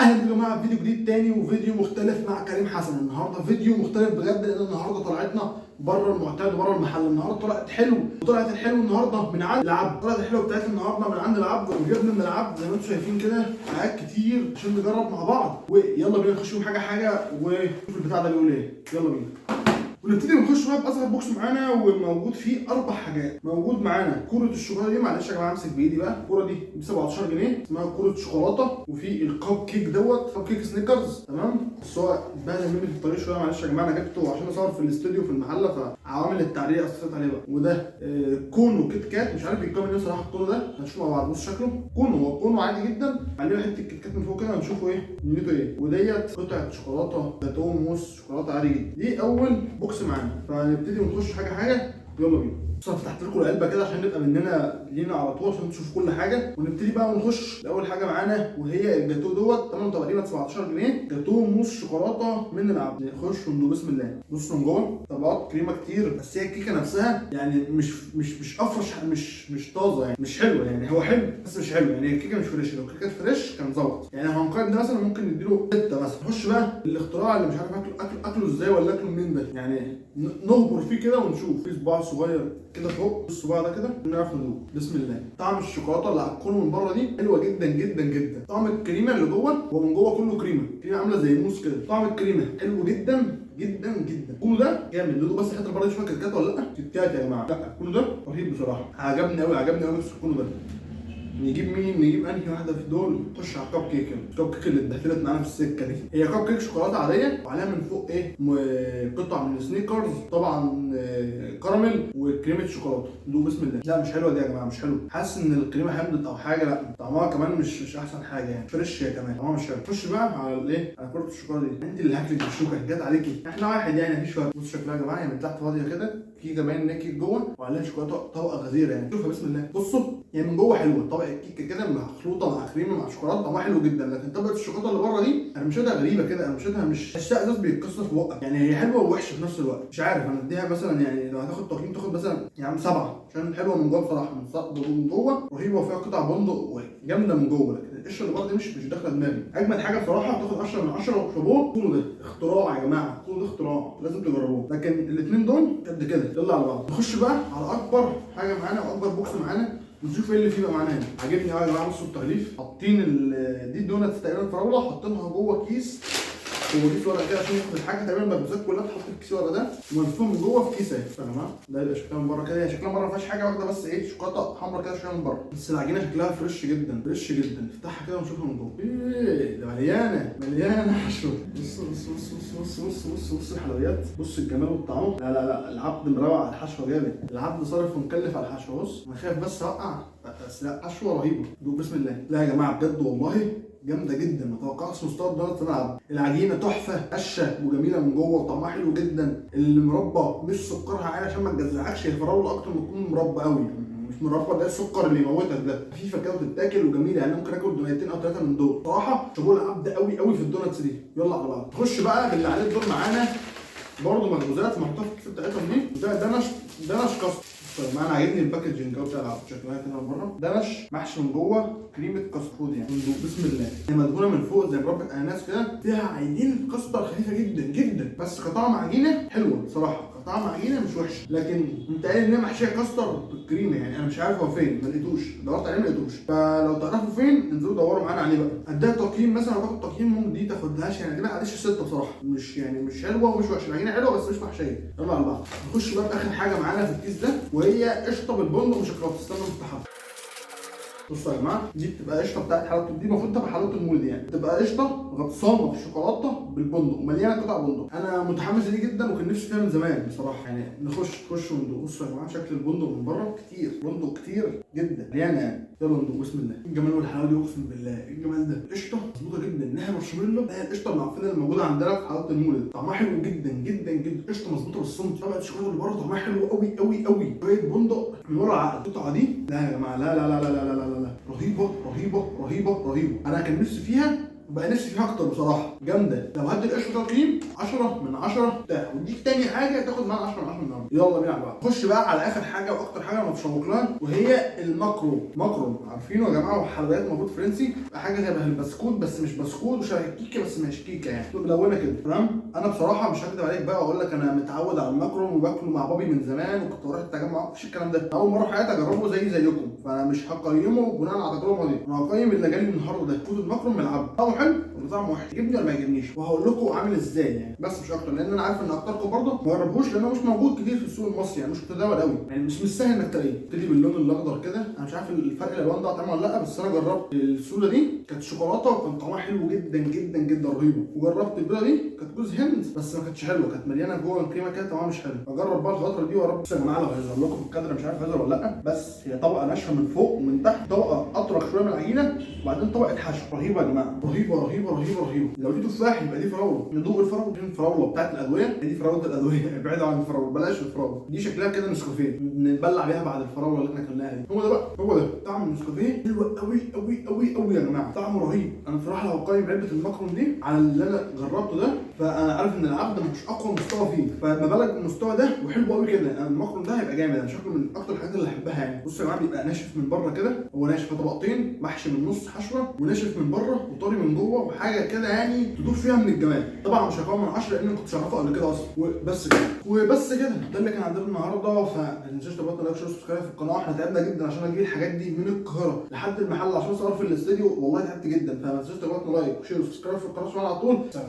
اهلا بكم يا جماعة في فيديو جديد تاني وفيديو مختلف مع كريم حسن. النهارده فيديو مختلف بجد، لان النهارده طلعتنا بره المعتاد وبره المحل. النهارده طلعت حلو، وطلعت الحلو النهارده من عند العبد. طلعت الحلو بتاعتنا النهارده من عند العبد، وجبنا من العبد زي ما انتم شايفين كده حاجات كتير عشان نجرب مع بعض. ويلا بينا نخش حاجة حاجة ونشوف البتاع ده بيقول ايه. يلا بينا ونبتدي ونخش بقى باصغر box معانا، وموجود فيه اربع حاجات. موجود معانا كرة الشوكولاتة دي، معلش يا جماعة امسك بايدي بقى. الكرة دي ب 17 جنيه، اسمها كرة شوكولاتة. وفي الكب كيك دوت، كب كيك سنيكرز، تمام. بس هو اتبهدل مني في الطريق شوية، معلش يا جماعة انا جبته عشان اصور في الاستوديو في المحلة، فعوامل التعريه اثرت عليه بقى. وده كونو كيت كات، مش عارف بيتكون من ايه صراحة الكونو ده، هنشوفه مع بعض. بص شكله كونو، هو كونو عادي جدا، عليه حتة كيت كات من فوق كده، هنشوفه ايه دنيته ايه. وديت قطعه شوكولاتة جاتوه موس شوكولاتة عادي جدا. دي اول box معانا، فهنبتدي ونخش حاجة حاجة. يلا بينا. بص انا فتحت لكم العلبة كده عشان نبقى مننا لينا على طول، عشان تشوفوا كل حاجة. ونبتدي بقى ونخش لاول حاجة معانا، وهي الجاتوه دوت، ثمنه تقريبا 17 جنيه، جاتوه موس شوكولاتة من العبد. نخش وندوق بسم الله. بصوا من جوه طبقات كريمة كتير، بس هي الكيكه نفسها يعني مش افرش، مش طازة يعني، مش حلوة يعني. هو حلو بس مش حلو يعني، الكيكه مش fresh. لو الكيكه fresh كان ظبط يعني. هنقيم ده مثلا ممكن نديله 6 مثلا. نخش بقى الاختراع اللي مش عارف اكله ازاي ولا اكله منين ده يعني، نهبر فيه كده ونشوف. في صباع صغير كده فوق الصباع ده كده نعرف ندوق. بسم الله. طعم الشوكولاتة اللي على الكون من بره دي حلوة جدا جدا جدا. طعم الكريمة اللي جوه، هو من جوه كله كريمة، كريمة عامله زي موس كده. طعم الكريمة حلو جدا جدا جدا. كله ده جامد. ندوق بس الحتة اللي بره دي شوية كيت كات ولا لا؟ كيت كات يا جماعة. لا كله ده رهيب بصراحة، عجبني قوي، عجبني قوي. بس كله ده نجيب مين؟ نجيب انهي واحدة في دول؟ نخش على الكب كيك. الكب كيك اللي اتبهدلت معانا في السكة دي، هي كب كيك شوكولاتة عادية وعليها من فوق ايه؟ قطع من سنيكرز طبعا، كراميل وكريمه شوكولاتة. ندوق بسم الله. لا مش حلوة دي يا جماعة، مش حلوة. حاسس ان الكريمة حمضت او حاجة. لا طعمها كمان مش احسن حاجة يعني، fresh هي كمان طعمها مش حلو. خش بقى على الايه؟ على كره الشوكولاتة دي. انت اللي هاكلك بالشوكة جت عليكي، احنا واحد يعني مفيش فرق. بص شكلها يا جماعة، هي من تحت فاضية كده، كيكة باين ان كيك جوه وعليها شوكولاتة طبقه غزيرة يعني. شوفها بسم الله. بصوا يعني من جوه حلوة، طبقه الكيكه كده مخلوطه مع كريمة مع شوكولاتة، طعمها حلو جدا. لكن طبقه الشوكولاتة اللي بره دي قرمشتها غريبة كده، قرمشتها مش تحسها ازاز بيتكسر في بقك يعني. هي حلوة ووحشه في نفس الوقت، مش عارف انا اديها مثلا يعني لو هتاخد تقييم تاخد مثلا يا عم 7، عشان حلوة من جوه بصراحة، من جوه رهيبة وفيها قطع بندق وجامده من جوه. لكن القشرة اللي بره دي مش داخله دماغي. اجمد حاجة بصراحة تاخد 10 من 10. وشابوه كله ده اختراع يا جماعة، كله ده اختراع لازم تجربوه. لكن الاثنين دول قد كده. يلا على بعض. نخش بقى على اكبر حاجة معانا واكبر box معانا، ونشوف ايه اللي فيه بقى معانا هنا. عاجبني قوي يا جماعة. بصوا التغليف، حاطين دي donuts تقريبا فراوله، حاطينها جوه كيس، هو كيس ورق كده عشان ياخد الحاجة. تقريبا المخبوزات كلها اتحط في كيس ورق ده، وملفوف من جوه في كيس اهي يا جماعة. ده يبقى شكلها من بره كده، هي شكلها من بره ما فيهاش حاجة، واخده بس ايه شوكولاتة حمرا كده شوية من بره، بس العجينة شكلها fresh جدا، fresh جدا. نفتحها كده ونشوفها من جوه. ايه ده، مليانة مليانة حشو. بص بص بص بص بص بص بص بص الحلويات، بص الجمال والطعم. لا لا لا، العبد مروق على الحشوه جامد، العبد صارف ومكلف على الحشوه. بص انا خايف بس اوقع، بس لا حشوه رهيبة. دوق بسم الله. لا يا جماعة بجد والله جامدة جدا، ما توقعتش مستوى ال donuts ده. العجينة تحفة، هشه وجميلة من جوه وطعمها حلو جدا. المربى مش سكرها عالي عشان ما تجزعكش، هي فراوله اكتر ما تكون مربى قوي، مش مربى ده السكر اللي يموتك ده. خفيفة كده وتتاكل وجميلة يعني، ممكن اكل دونيتين او 3 من دول صراحة. شابوه العبد قوي قوي في ال donuts دي. يلا على بعض. نخش بقى باللي عليه الدور معانا، برضه مخبوزات محطوطة في الكيس بتاعتهم دي. ده Danish custard. طيب انا عاجبني ال packaging قوي بتاع العبد، شكلها كده من بره Danish محشي من جوه كريمة كاسترد يعني. بسم الله. هي مدهونه من فوق زي مربى اناناس كده، فيها عينين كاستر خفيفة جدا جدا، بس كطعم عجينه حلوة صراحة، كطعم عجينه مش وحش. لكن انت قايل ان هي محشيه كاستر بالكريمه يعني، انا مش عارف هو فين، ما لقيتوش، دورت عليه ما لقيتوش. فلو تعرفوا فين انزلوا دوروا معانا عليه بقى. اديها تقييم مثلا، تاخد تقييم ممكن دي تاخدهاش يعني، دي ما عادش 6 بصراحة، مش يعني مش حلوة ومش وحشة، العجينة حلوة بس مش محشيه. يلا على بعض. نخش بقى باخر حاجة معانا في الكيس ده، وهي قشطه بالبندق وشوكولاته. استنوا افتحها. بصوا يا جماعة، دي بتبقى قشطه بتاعت حلاوة، دي المفروض تبقى حلاوة المولد يعني، بتبقى قشطه غطسانه في الشوكولاتة بالبندق ومليانة قطع بندق. انا متحمس ليه جدا وكان نفسي فيها من زمان بصراحة يعني. نخش وندوق. بصوا يا جماعة شكل البندق من بره، كتير بندق كتير جدا مليانة يعني. يلا ندوق بسم الله. الجمال والحلاوه دي اقسم بالله، الجمال ده. قشطه مظبوطة جدا، انها مارشميلو، هي القشطه المعفنه اللي موجودة عندنا في حلاوة المولد، طعمها حلو جدا جدا جدا. قشطه مظبوطة بالسنتي، طبقه الشوكولاتة اللي بره طعمها حلو قوي قوي قوي، شوية بندق من ورا عقل. القطعة دي لا يا جماعة، لا لا لا لا لا لا لا لا، رهيبة رهيبة رهيبة رهيبة. انا كان نفسي فيها بقى نفسي فيها اكتر بصراحة، جامدة. لو هدي القشطه تقييم 10 من 10 بتاع، وديك تاني حاجة تاخد معانا 10 من 10 النهارده. يلا بينا على بعض. خش بقى على اخر حاجة واكتر حاجة انا متشوق لها، وهي الماكرون. ماكرون عارفينه يا جماعة، وحلويات المفروض فرنسي، حاجة شبه البسكوت بس مش بسكوت، وشبه الكيكه بس مش كيكة، يعني ملونة كده، تمام. انا بصراحة مش هكدب عليك بقى واقول لك انا متعود على الماكرون وباكله مع بابي من زمان وكنت بروح التجمع، مفيش الكلام ده. اول مرة في حياتي اجربه زي زيكم، فانا مش هقيمه بناء على تجربه دي، انا هقيم اللي جالي النهارده ده. خد الماكرون من العبد، طعمه حلو ولا طعمه وحش، يعجبني ولا ما يعجبنيش، وهقول لكم عامل ازاي يعني، بس مش اكتر، لان انا عارف ان اكتركم برضه ما جربوش لانه مش موجود كتير في السوق المصري، يعني مش متداول قوي، يعني مش سهل انك تلاقيه. ابتدي باللون الاخضر كده، انا مش عارف الفرق الالوان ده طعمه ولا لا، بس انا جربت السودا دي كانت شوكولاتة وكان طعمها حلو جدا جدا جدا، رهيبة. وجربت البيضة دي كانت جوز هند بس ما كانتش حلوة، كانت مليانة جوه الكريمة كده، طعمها مش حلو. اجرب بقى الخضرة دي وارب. بصوا يا جماعة لو هيظهر لكم في الكادر، مش عارف هيظهر ولا لا، بس هي طبقه ناشفة من فوق ومن تحت طبقه اطرق شوية من العجينة، وبعدين طبقه حشو رهيبة يا جماعة، رهيبة رهيبة رهيبة رهيبة. لو دي تفاح يبقى دي فراوله، ندوق الفراوله، دي الفراوله بتاعت الادوية، دي فراوله الادوية. ابعدوا عن الفراوله، بلاش الفراوله دي، شكلها كده نسكافيه نتبلع بيها بعد الفراوله اللي احنا كلناها دي. هو ده بقى، هو ده طعم النسكافيه، حلو قوي قوي قوي قوي يا جماعة، طعمه رهيب. انا بصراحة لو اقيم علبة الماكرون دي على اللي انا جربته ده، فانا عارف ان العبد مش اقوى مستوى فيه، فما بالك بالمستوى ده وحلو قوي كده. انا الماكرون ده هيبقى جامد، انا شكله من اكتر الحاجات اللي احبها يعني. بصوا يا جماعة بيبقى ناشف من بره كده، هو ناشف طبقتين، محشي من النص حشوه، وناشف من بره وطري من جوه، وحاجه كده يعني تدوب فيها من الجمال. طبعا مش هقيم من 10 لان ما كنتش اعرفه قبل كده اصلا. وبس كده وبس كده، ده اللي كان عندنا النهارده. فما تنساش تضغط like share subscribe في القناة، احنا تعبنا جدا عشان اجيب الحاجات دي من القاهرة لحد المحل عشان اصور في الاستديو، والله تعبت جدا. فما تنساش تضغط like و share و subscribe في القناة على طول. سلام.